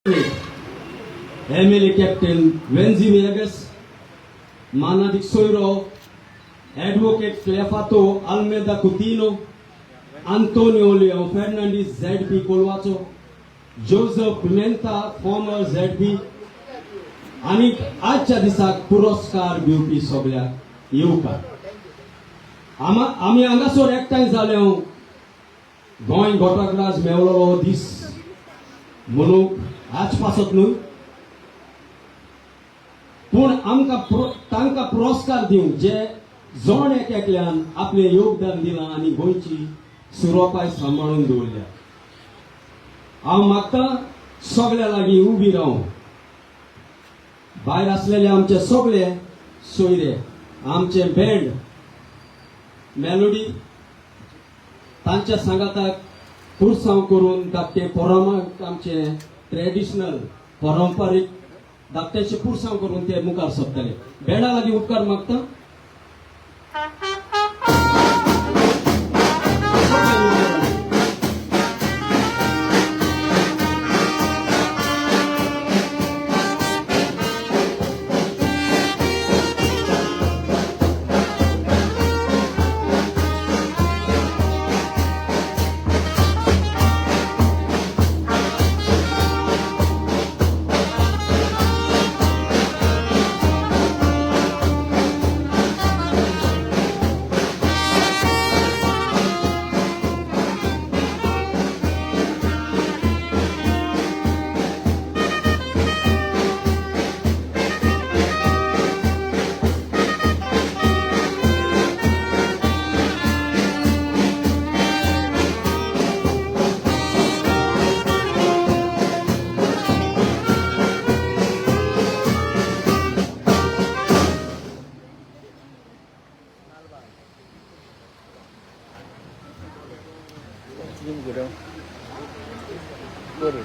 MLA captain Venzy Viegas, मानादीक सोयरो advocate Clefato Almeida Coutinho, Antonio Leao Fernandes ZP कोलवाचो, Joseph Pimenta former ZP आनी आजच्या दिसाक पुरस्कार दिवपी सगळ्याक येवकार. आमी हांगासर एकठांय जाले गोंय घटकराज मेवलो दीस म्हणूंक आज पासत न्हय, पूण आमकां तांकां पुरस्कार दिवंक जे जण एक एकल्यान आपलें योगदान दिलां आनी गोंयची सुरोपाय सांबाळून दवरल्या. हांव मागता सगळ्या लागीं उबी रावूं. भायर आसलेले आमचे सगळे सोयरे, आमचे बँड मेलोडी तांच्या सांगाताक पुरसांव करून धाकटे पोरामाक आमचे ट्रेडिशनल पारंपारीक धाकट्याचे पुरसांव करून ते मुखार सरतले. बँडा लागीं उपकार मागता. Guru. Guru.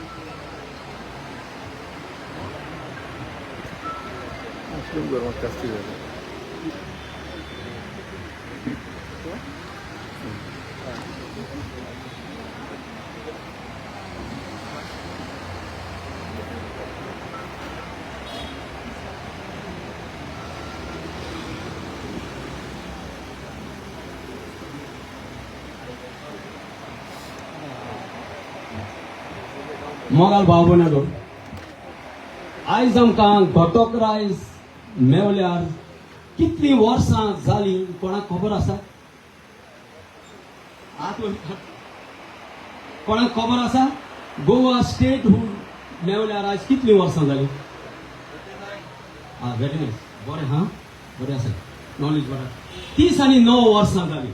Muslim Guru Castillo. मोगाल भाव भयणांनो, आयज आमकां घटक रायज मेवल्यार कितलीं वर्सां जालीं कोणाक खबर आसा? कोणाक खबर आसा गोवा स्टेटहूड मेवल्यार आयज कितलीं वर्सां जालीं? आं, व्हेरी नायस, बरें, हां, बरें आसा, नॉलेज बरें. 39 वर्सां जालीं.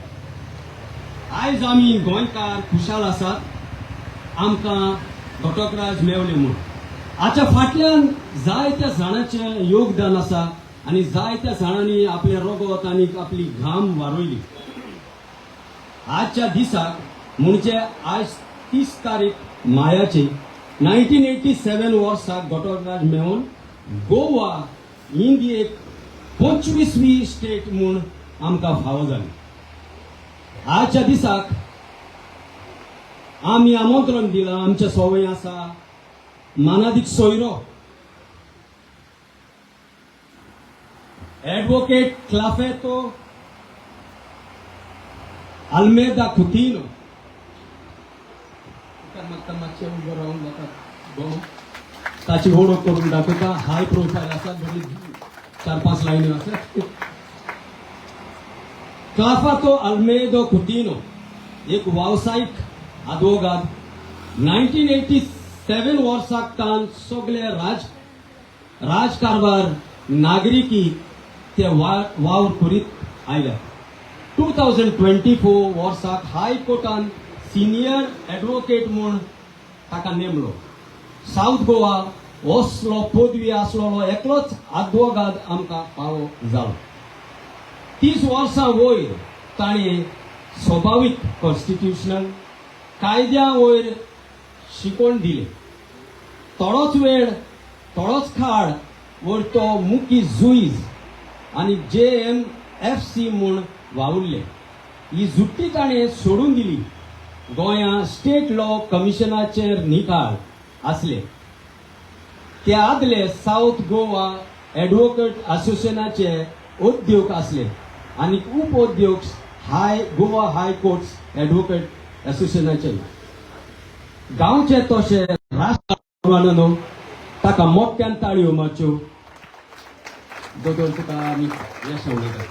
आयज आमी गोंयकार खुशाल आसात, आमकां घटकराज मेवले म्हूण. हाच्या फाटल्यान जायत्या जाणांचें योगदान आसा आनी जायत्या जाणांनी आपलें रगत आनी आपली घाम वारयली. आजच्या दिसाक म्हणजे आयज 30 तारीख मायाची 1987 वर्साक घटकराज मेळून गोवा इंडियेक 25वी स्टेट म्हूण आमकां फावो जाली. आजच्या दिसाक आमी आमंत्रण दिलां, आमचे संवय आसा मानादीक सोयरो एडवोकेट क्लाफेतो आल्मेदा कुतिनो. मातशें उबो रावन म्हाका ताची वळख करून दाखयता. हाय प्रोफायल आसा, बरी 4-5 लायनी आसा. क्लाफातो आल्मेदो कुतिनो एक वेवसायीक आदवोगाद. 1987 वर्साक तान सगळे राजकारभार नागरिकी ते वावर करीत आयल्या. 2024 वर्साक हायकोर्टान सिनियर एडवोकेट म्हूण ताका नेमलो. सावथ गोवा असलो पदवी आसलेलो एकलोच आदवोगाद आमकां फावो जालो. 30 वर्सां वयर ताणें स्वभावीक कॉन्स्टिट्युशनल कायद्या वयर शिकवण दिली. थोडोच वेळ थोडोच काळ वयर तो मुखी जुईज आनी JMFC म्हूण वावुरले. ही जुट्टी ताणें सोडून दिली. गोंया स्टेट लॉ कमिशनाचेर निकाल आसले. ते आदले सावथ गोवा एडवोकेट असोसिएशनाचे उद्योग आसले आनी उप अध्यक्ष हाय गोवा हाय कोर्ट्स एडवोकेट असोसिएशनाचे. गांवचे तशे राष्ट्र ताका मोठ्यान ताळयो मारच्यो. दोतोर, तुका आमी येस उलयता.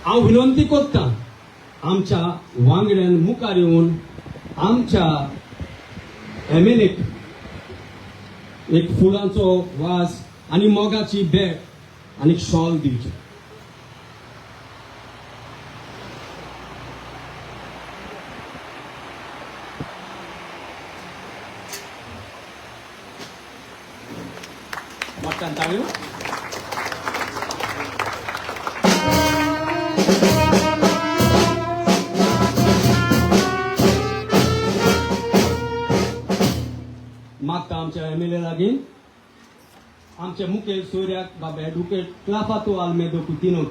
हांव विनंती करता, आमच्या वांगड्यान मुखार येवन आमच्या एमएलएक एक फुलांचो वास आनी मोगाची भेट आनी शॉल दिवची. मोठ्यान ताळयो. मागता आमच्या एमएलए लागीं, आमच्या मुखेल सोयऱ्याक बाबा एडवोकेट क्लाफातो आल्मेदो कुतिनो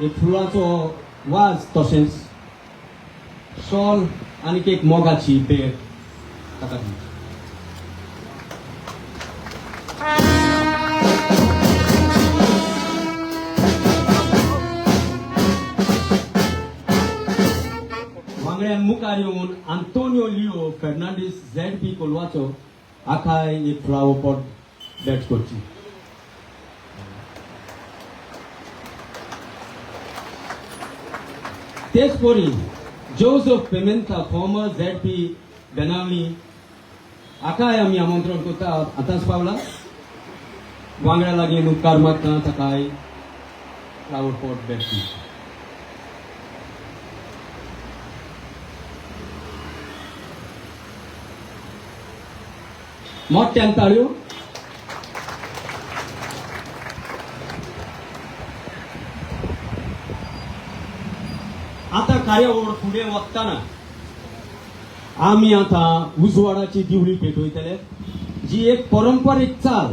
एक फुलाचो वाज तशेंच शॉल आनी एक मोगाची भेट ताका दिवची. वांगड्यान मुखार येवन Antonio Leo Fernandes Z P कोलवाचो हाकाय एक फ्लावर पॉट भेट करची. तेच परी Joseph Pimenta, former Z P Benaulim, हाकाय आमी आमंत्रण करता. आतांच पावला. वांगड्या लागीं उपकार मागता, ताकाय फ्लावर पॉट भेट दिवची. मोठ्यान ताळयो. आता कार्यावळ फुडें वतना आमी आतां उजवाडाची दिवली पेटयतले, जी एक परंपरीक चाल.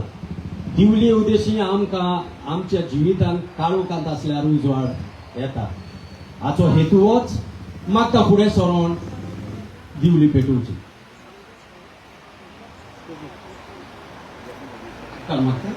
दिवली उद्देशी आमकां आमच्या जिवितांत काळोखांत आसल्यार उजवाड येता, हाचो हेतू होच. म्हाका फुडें सरोन दिवली पेटोवची. उपकार मागता.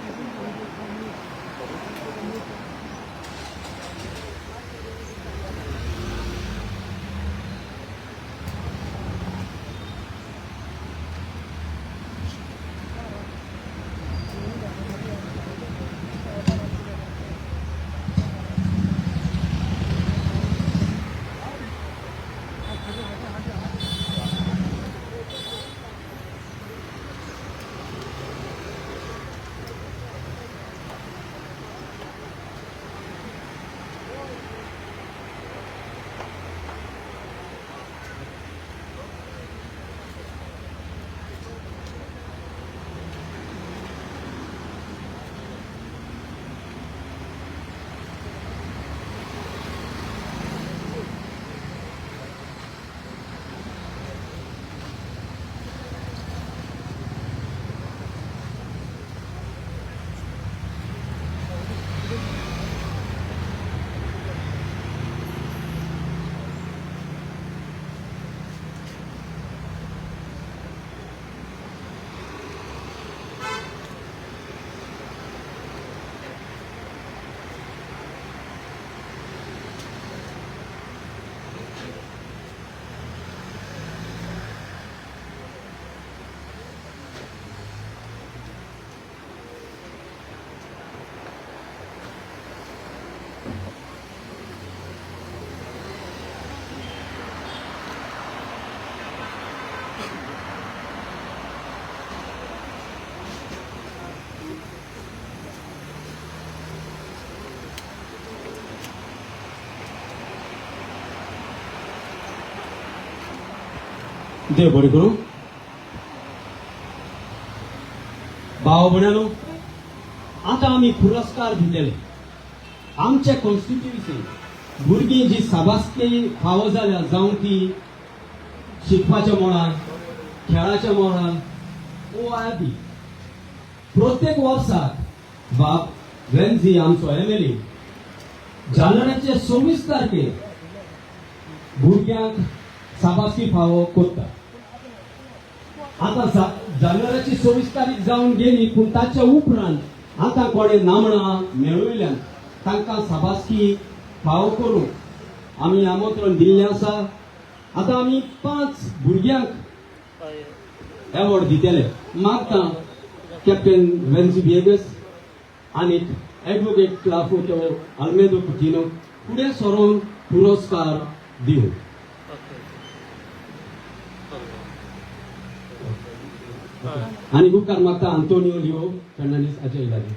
देव बरें करूं. भाव भयणांनो, आतां आमी पुरस्कार दितले. आमच्या कॉन्स्टिट्युन्सी भुरगीं जी साबासकी फावो जाल्या, जावं ती शिकपाच्या मळार, खेळाच्या मळार ओ आदी, प्रत्येक वर्साक बाब वेन्झी आमचो एमएलए जानेवारीचे 26 तारखेर भुरग्यांक साबासी फावो करता. आतां जानेवाराची 26 तारीख जावन गेली, पूण ताच्या उपरांत आतां कोणे नामणां मेळयल्यान तांकां साबासकी फावो करूंक आमी आमंत्रण दिल्लें आसा. आतां आमी 5 भुरग्यांक एवॉर्ड दितले. मागता कॅप्टन वेन्सी विएगस आनी एडवोकेट क्लाफोटो आल्मेदो कुटिनो फुडें सरोन पुरस्कार दिवं. आनी उपकार मागता आंतोनियो लिओ फेर्नांडीस हाचे इलाजी.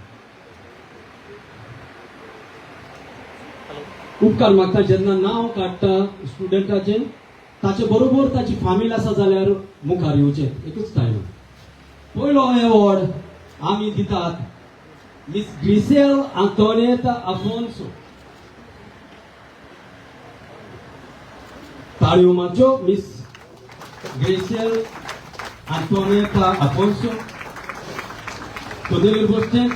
उपकार मागता जेन्ना नांव काडटा स्टुडंटाचें ताचे बरोबर ताची फामील आसा जाल्यार मुखार येवचें एकूच टायम. पयलो एवॉर्ड आमी दितात मिस ग्रिसेल आंतोनेता आफोन्सो. ताळयो मारच्यो मिस ग्रिसेल आंतोनेता आफोन्सो. कदेलीर बसचें.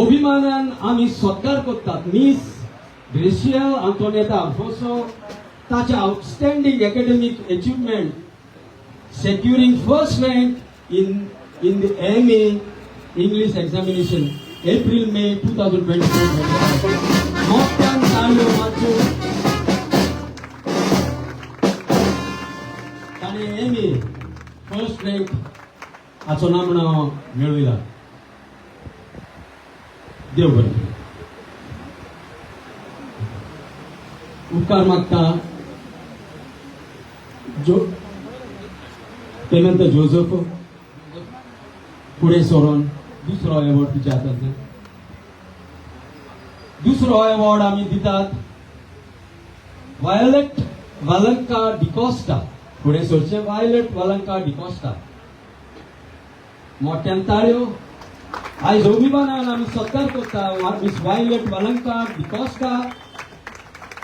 अभिमानान आमी सत्कार करतात मिस ग्रेशियल आंतोनेता आल्फोन्सो ताचे outstanding academic achievement securing first rank in the MA English examination April May 2024. मोठ्यान ताळयो मारच्यो. ताणें MA first rank हाचो नामणो मेळयला. देव बरें करूं. उपकार मागता जो पेमेंत जोजफ फुडें सरोन दुसरो एवॉर्ड तुज्या हातांतल्यान. दुसरो एवॉर्ड आमी दितात वायलेट वालंका डिकॉस्टा. फुडें सरचें वायलेट वालंका डिकॉस्टा. मोठ्यान ताळयो. आयज अभिमानान आमी सत्कार करता miss Violet Valanka D'Costa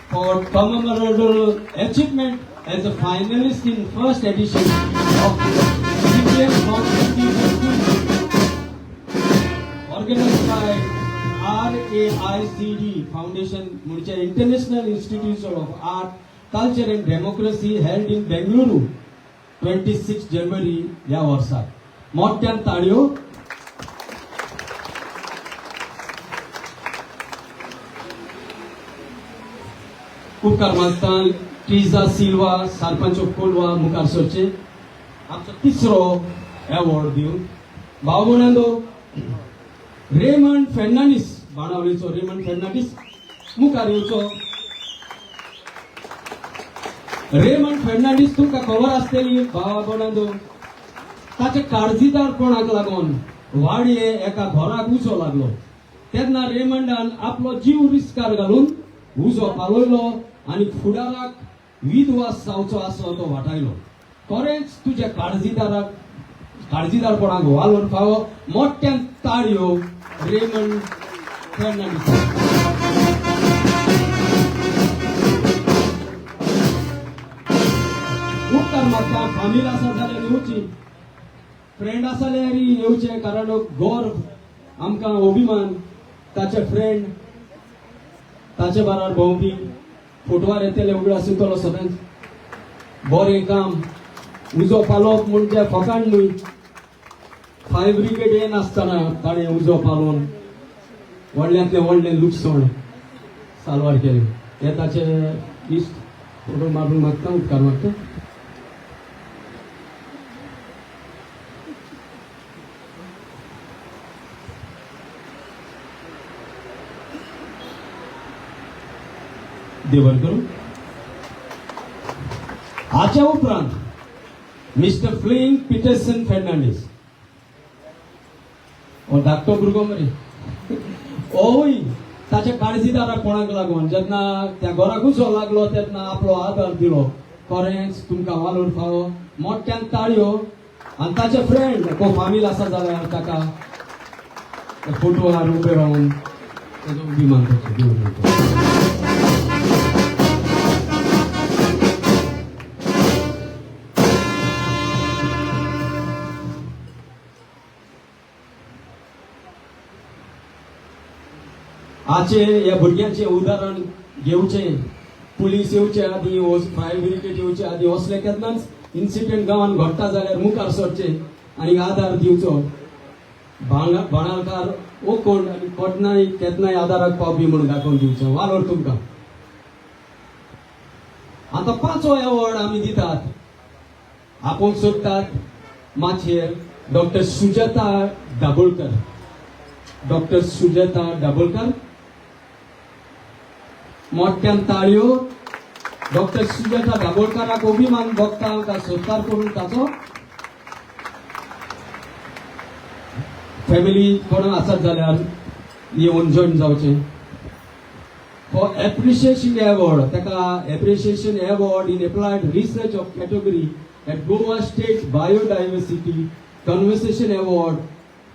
for memorable achievement as a finalist in first edition of CPM organized by RAICD Foundation, म्हणजे International Institute of Art, Culture and Democracy, held in Bengaluru 26 January ह्या वर्साक. मोठ्यान ताळयो. उपकार मागता ट्रिजा सिल्वा सरपंच ऑफ कोलवा मुखार सरचे आमचो तिसरो एवॉर्ड दिवन. भाव भयणांनो, रेमंड फेर्नांडीस, बाणावलीचो रेमंड फेर्नांडीस मुखार येवचो. रेमंड फेर्नांडीस तुमकां खबर आसतली भावा भयणांनो, ताचे काळजीदारपणाक लागून वाडये एका घराक उजो लागलो तेन्ना रेमंडान आपलो जीव रिस्कार घालून उजो पालयलो आनी फुडाराक विधवास जावचो आसलो तो वाटायलो. खरेंच तुज्या काळजीदाराक काळजीदारपणाक वालोर फावो. मोठ्यान ताळयो रेमंड फेर्नांडीस. उपकार मागता फामील आसा जाल्यार येवची, फ्रेंड आसा जाल्यार येवचें, कारण गर्व आमकां अभिमान ताचे फ्रेंड ताचे बाराबर भोंवपी फोटवार येतले उगडास येतलो सदांच. बरें काम, उजो पालोवप म्हणजे फकाण न्हय. फायर ब्रिगेड येनासतना ताणें उजो पालोवन व्हडल्यांतलें व्हडलें लुकसाण साल्वार केलें. हे ताचे इश्ट फोटो मारून मागता, उपकार मागता. देव बरें करूं. हाच्या उपरांत मिस्टर फ्लिंग पिटरसन फेर्नांडीस, हो धाकटो भुरगो मरे, होय ताच्या काळजीदाराक कोणाक लागून जेन्ना त्या घराक उजो लागलो तेन्ना आपलो आदार दिलो. खरेंच तुमकां वालोर फावो. मोठ्यान ताळयो. आनी ताचे फ्रेंड को फामील आसा जाल्यार ताका फोटवार उबे रावन ताजो अभिमान करचो. देव बरें करूं. आजचे ह्या भुरग्यांचें उदाहरण घेवचें. पुलीस येवचे आदीं, फायर ब्रिगेड येवचे आदीं असले केन्नाच इन्सिडंट गांवांत घडटा जाल्यार मुखार सरचे आनी आदार दिवचो. बाणालकार ओ कोण आनी कोटनाय केन्नाय आदाराक पावपी म्हणून दाखोवन दिवचो. वालोर तुमकां. आतां पांचवो एवॉर्ड आमी दितात. आपोवंक सोदतात माचयेर डॉक्टर सुजाता दाबोळकर. डॉक्टर सुजाता दाबोळकर, मोठ्यान ताळयो. डॉक्टर सुजाता दाबोळकराक अभिमान भोगता आमकां सत्कार करून. ताचो फॅमिली कोण आसत जाल्यार येवन जॉयन जावचें. फॉर एप्रिशिएशन एवॉर्ड ताका appreciation award in applied research of category at Goa State Biodiversity Conservation Award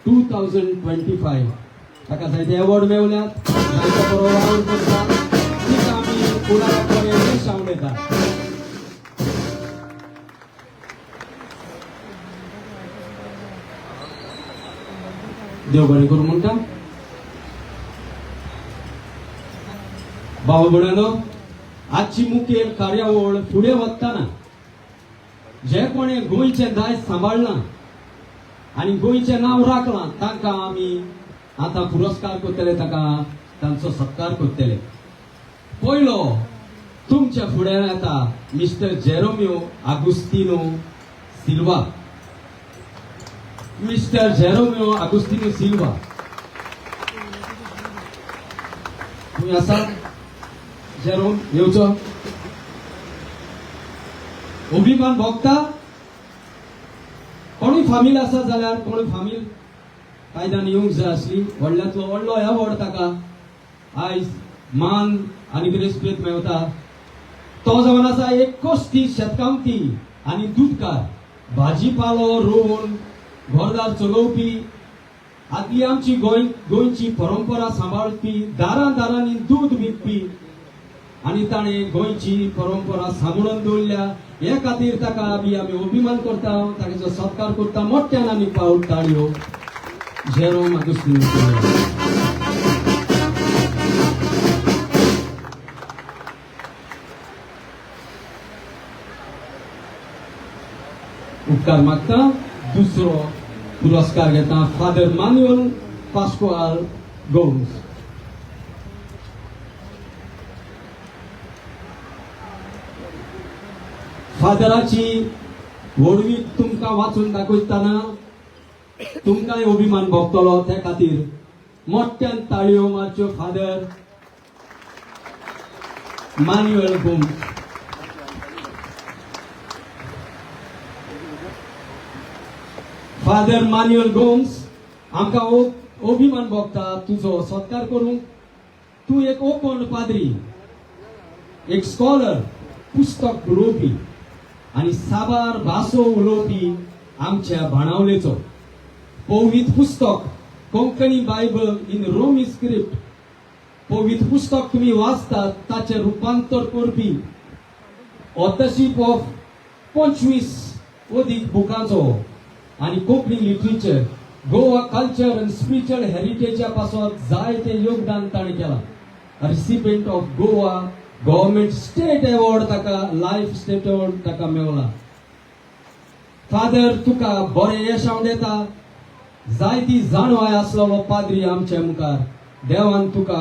2025. ताका जायते एवॉर्ड मेवल्यात, जायतो बरो वावर करता. तिका आमी फुडाराक बरें यश आंवडेता. देव बरें करूं म्हणटा. भाव भयणांनो, आजची मुखेल कार्यावळ फुडें वतना जे कोणे गोंयचें दायज सांबाळ्ळां आनी गोंयचें नांव राखलां तांकां आमी आतां पुरस्कार करतले, ताका तांचो सत्कार करतले. पयलो तुमच्या फुड्यान येता मिस्टर जेरोमियो आगुस्तिनो सिल्वा. मिस्टर जेरोमियो आगुस्तिनो सिल्वा, तुमी आसा? जेरोम येवचो. अभिमान भोगता. कोणूय फामील आसा जाल्यार कोणूय फामील कायद्यान येवंक जाय आसली. व्हडल्यांतलो व्हडलो एवॉर्ड ताका आयज मान आनी रेस्पेद मेवता. तो जावन आसा एक कोस्ती शेतकामती आनी दुदकार, भाजीपालो रोवन घरदार चलोवपी, आदली आमची गोंय गोंयची परंपरा सांबाळपी, दारां दारांनी दूद विकपी आनी ताणें गोंयची परंपरा सांबाळून दवरल्या. हे खातीर ताका आमी आमी अभिमान करता, ताचो सत्कार करता. मोठ्यान आनी पावट ताळयो जेरोम आगुस्तीन. उपकार मागता. दुसरो पुरस्कार घेता फादर मान्युअल पास्कोआल गोम्स. फादराची व्हडवीक तुमकां वाचून दाखयतना तुमकांय अभिमान भोगतलो. त्या खातीर मोठ्यान ताळयो मारच्यो फादर मान्युअल गोम्स. फादर मान्युअल गोम्स, आमकां अभिमान भोगता तुजो सत्कार करूंक. तूं एक ओपन पाद्री, एक स्कॉलर, पुस्तक बरोवपी आनी साबार भासो उलोवपी आमच्या बाणावलेचो. पवित्र पुस्तक Konkani Bible in Romi script, पवित्र पुस्तक तुमी वाचतात ताचें रुपांतर करपी, ऑथरशीप ऑफ 25 अदीक बुकांचो आनी कोंकणी लिटरेचर, गोवा कल्चर आनी स्पिरिच्युअल हेरिटेजा पासत जायतें योगदान ताणें केलां. Recipient of Goa Government State Award, ताका लायफ स्टेट अवॉर्ड ताका मेवला. फादर, तुका बरें यश आंवडेता. जायती जाणवाय आसलेलो पाद्री आमच्या मुखार. देवान तुका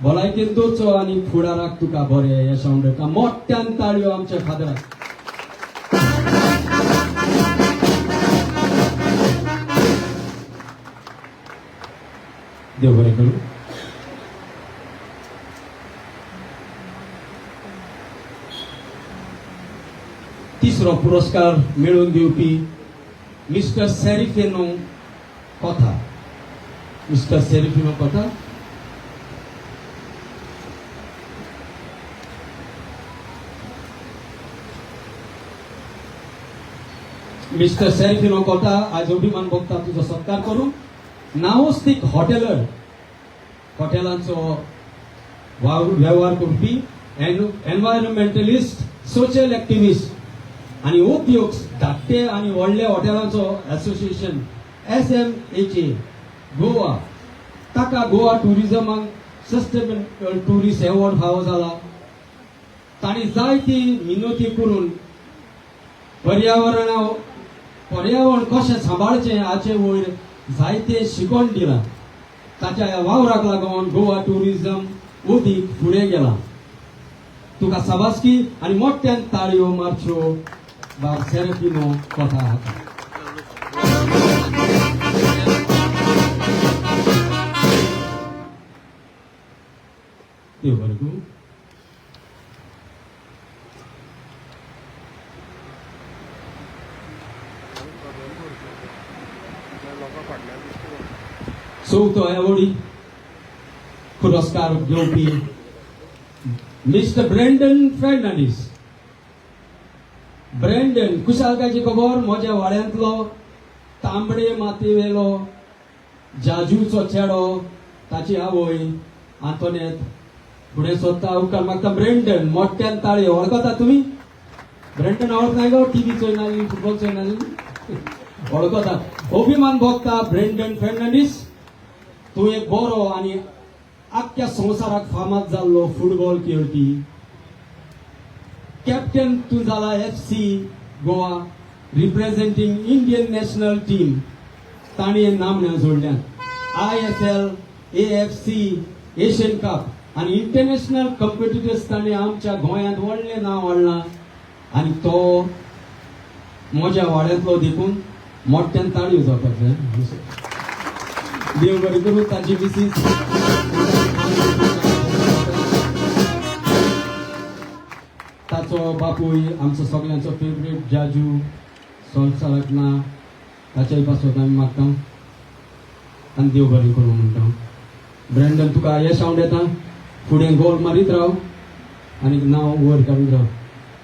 भलायकेन दवरचो आनी फुडाराक तुका बरें यश आंवडेता. मोठ्यान ताळयो आमच्या फादराक. देव बरें करूं. तिसरो पुरस्कार मेळोवन दिवपी मिस्टर सेरिफिनो कथा. मिस्टर सेरिफिनो कथा. मिस्टर सेरिफिनो कथा, आयज अभिमान भोगता तुजो सत्कार करूं. नावस्तीक हॉटेलर, हॉटेलांचो वेव्हार करपी, एनवायरमेंटलिस्ट, सोशल एक्टिविस्ट आनी उद्योग धाकटे आनी व्हडले हॉटेलांचो असोसिएशन एसएमएचए गोवा. ताका गोवा टुरिजमाक सस्टेनेबल टुरिस्ट एवॉर्ड फावो जाला. तांणी जायती मिनती करून पर्यावरण कशें सांबाळचें हाचे वयर जायते शिकवण दिलां. ताच्या ह्या वावराक लागून गोवा ट्युरिजम अदीक फुडें गेलां. तुका शाबासकी आनी मोठ्यान ताळयो मारच्यो बाब सेरेपिनो कोता हाका. देव बरें करूं. चवथो एवॉर्डी पुरस्कार घेवपी मिस्टर ब्रेंडन फेर्नांडीस. ब्रेंडन खुशालकायची खबर, म्हज्या वाड्यांतलो तांबडे मातयेवेलो जाजूचो चेडो, ताची आवय आंतोनेत फुडें सोदता. उपकार मागता ब्रेंडन मोठ्यान ताळयो. वळखता तुमी ब्रेंडन? वळख गो? टीव्ही चोयनाली, फुटबॉल चोयनाली, वळखता. अभिमान भोगता ब्रेंडन फेर्नांडीस, तूं एक बरो आनी आख्ख्या संवसाराक फामाद जाल्लो फुटबॉल खेळपी. कॅप्टन तूं जाला FC Goa, representing Indian national team. ताणें नामना जोडल्यात. ISL, AFC Asian cup आनी इंटरनॅशनल कॉम्पिटिटर्स ताणें आमच्या गोंयांत व्हडलें नांव हाडलां आनी तो म्हज्या वाड्यांतलो देखून मोठ्यान ताळयो जावपाक जाय. देव बरें करूं. ताची मिसीस ताचो बापूय आमचो सगल्यांचो फेवरेट जाजू संवसाराक ना, ताच्याय पासत आमी मागता आनी देव बरें करूं म्हणटा. ब्रेंडन, तुका येश येता, फुडें गोल मारीत राव आनी नांव वयर काडीत राव.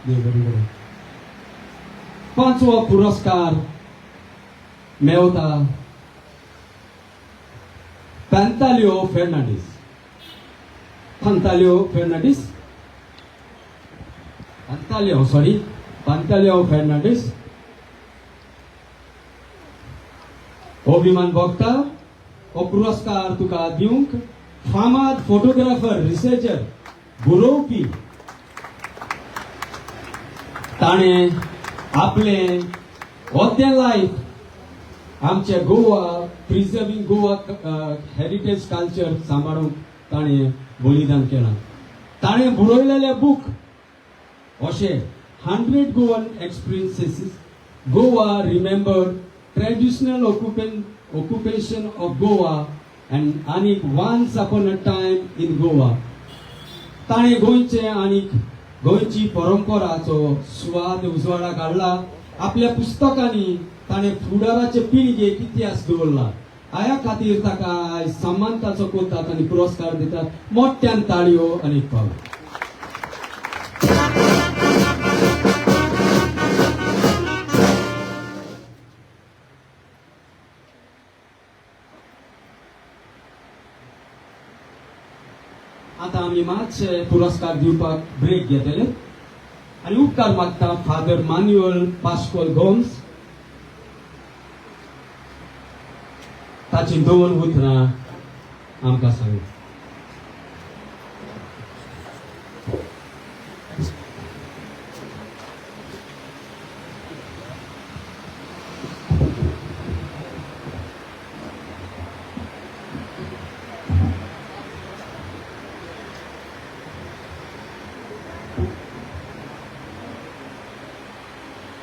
देव बरें करूं. पांचवो पुरस्कार मेवता Pantaleo Fernandes. Pantaleo Fernandes, Pantaleo, sorry, Pantaleo Fernandes. अभिमान भोगता हो पुरस्कार तुका दिवंक फामाद फोटोग्राफर, रिसर्चर, बरोवपी. ताणें आपलें होतें लायफ आमचे Goa preserving Goa heritage culture सांबाळूंक ताणें बलिदान केलां. ताणें बरयलेले बूक अशे 100 Goan experiences, Goa remembered, traditional occupation of Goa and आनीक once upon a time in Goa. ताणें गोंयचे आनीक गोंयची परंपराचो स्वाद उजवाडाक हाडला. आपल्या पुस्तकांनी ताणें फुडाराचे पिळगेक इतिहास दवरला. ह्या खातीर ताका आयज सन्मान ताचो करतात आनी पुरस्कार दितात. मोठ्यान ताळयो आनी पावल. आतां आमी मातशे पुरस्कार दिवपाक ब्रेक घेतले आनी उपकार मागता फादर मान्युअल पास्कोल गोम्स ताची दोन उतरां आमकां सांगू.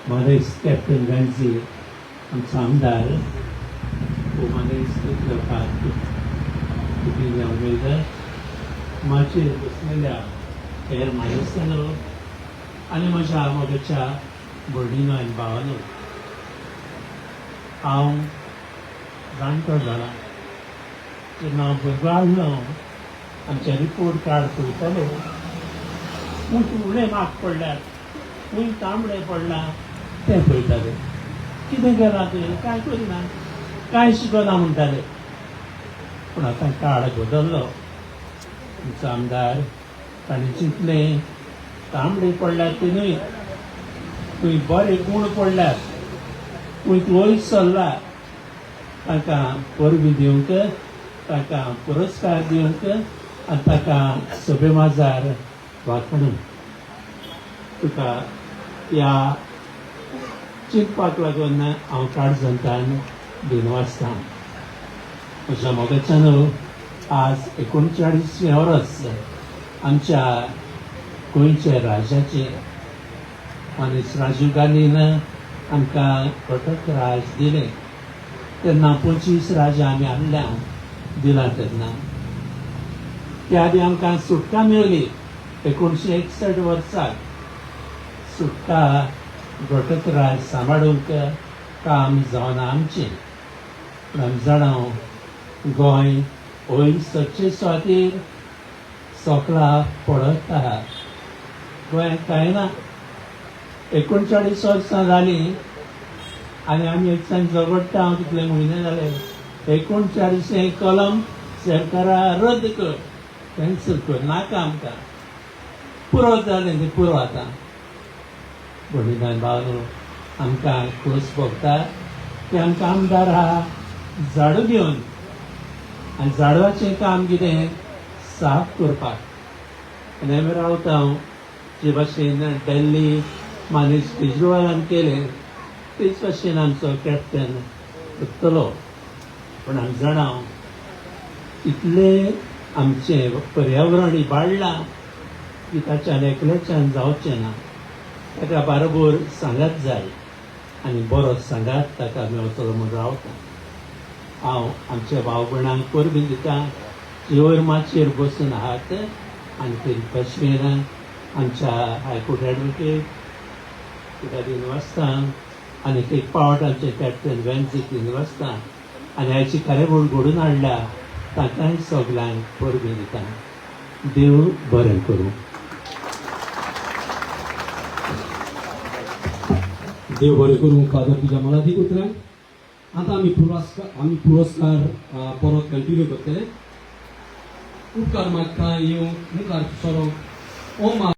मानेस्त कॅप्टन वेन्झी, आमचो आमदार, मानेस्त क्लबाक उमेदवार, माचयेर बसलेल्या हेर मानेस्तांनो आनी म्हज्या मोगाच्या भयणीनो आनी भावानो, हांव जाणटो जाला. जेन्ना हांव भुरगो आहलो, आमचे रिपोर्ट कार्ड पळयताले, खूब उणें मार्क पडल्यात, खूंय तांबडे पडला तें पळयताले. कितें केलां तुवें? कांय करिना, कांय शिकना म्हणटाले. पूण आतां काळ बदल्लो. आमचो आमदार ताणें चिंतलें, तांबडे पडल्यात ते न्हय, खंय बरे गूण पडल्यात, खंय तूं वयर सरला, तांकां परबी दिवंक, तांकां पुरस्कार दिवंक आनी ताका सभे माजार वाखणूक. तुका ह्या चिंतपाक लागून हांव काळजांतल्यान दिनवासता. म्हज्या मोगाच्यान आज 39वें वर्स आमच्या गोंयच्या राज्याचेर मानेस्त राजीव गांधीन आमकां घटक राज दिलें तेन्ना 25 राज्यां आमी हाडल्या दिलां. तेन्ना त्या आदी आमकां सुटका मेळ्ळी 1961 वर्साक. सुटका घटक राज सांबाळूंक काम जावना आमचें. पूण आमी जाणा, गोंय वयर सरचे सुवातेर सोकळा पडत आहा. गोंयांत कांय ना. 39 वर्सां जालीं आनी आमी एकच्यान झगडटा. हांव कितले म्हयने जाले, 39 कलम सरकारा रद्द कर, कॅन्सल कर, नाका आमकां, पुरो जालें तें, पुरो आतां. भयणी भावनो, आमकां खोस भोगता की आमकां आमदार आहा झाडू घेवन. आनी झाडवाचें काम कितें? साफ करपाक. आनी आमी रावता हांव जे भाशेन दिल्ली मानेस्त केजरीवालान केलें तेच भाशेन आमचो कॅप्टन करतलो. पूण आमी जाणा, इतलें आमचें पर्यावरण इबाडलां की ताच्यान एकल्याच्यान जावचें ना. ताका बारोबर सांगात जाय आनी बरो सांगात ताका मेळटलो म्हूण रावता हांव. आमच्या भाव भयणांक परबीं दिता जे वयर माचयेर बसून आहात. आनी ते भाशेन आमच्या हायकोर्ट एडवोकेट तुका दिनवासता आनी एक पावट आमचे कॅप्टन वेन्झीक दिनवासता आनी आयची कार्यावळ घडोवन हाडल्या तांकांय सगल्यांक परबीं दिता. देव बरें करूं. देव बरें करूं फादर, तुज्या मोलादीक उतरांक. आतां आमी पुरस्कार परत कंटिन्यू करतले. उपकार मागता येवंक मुखार सरोंक ओमा.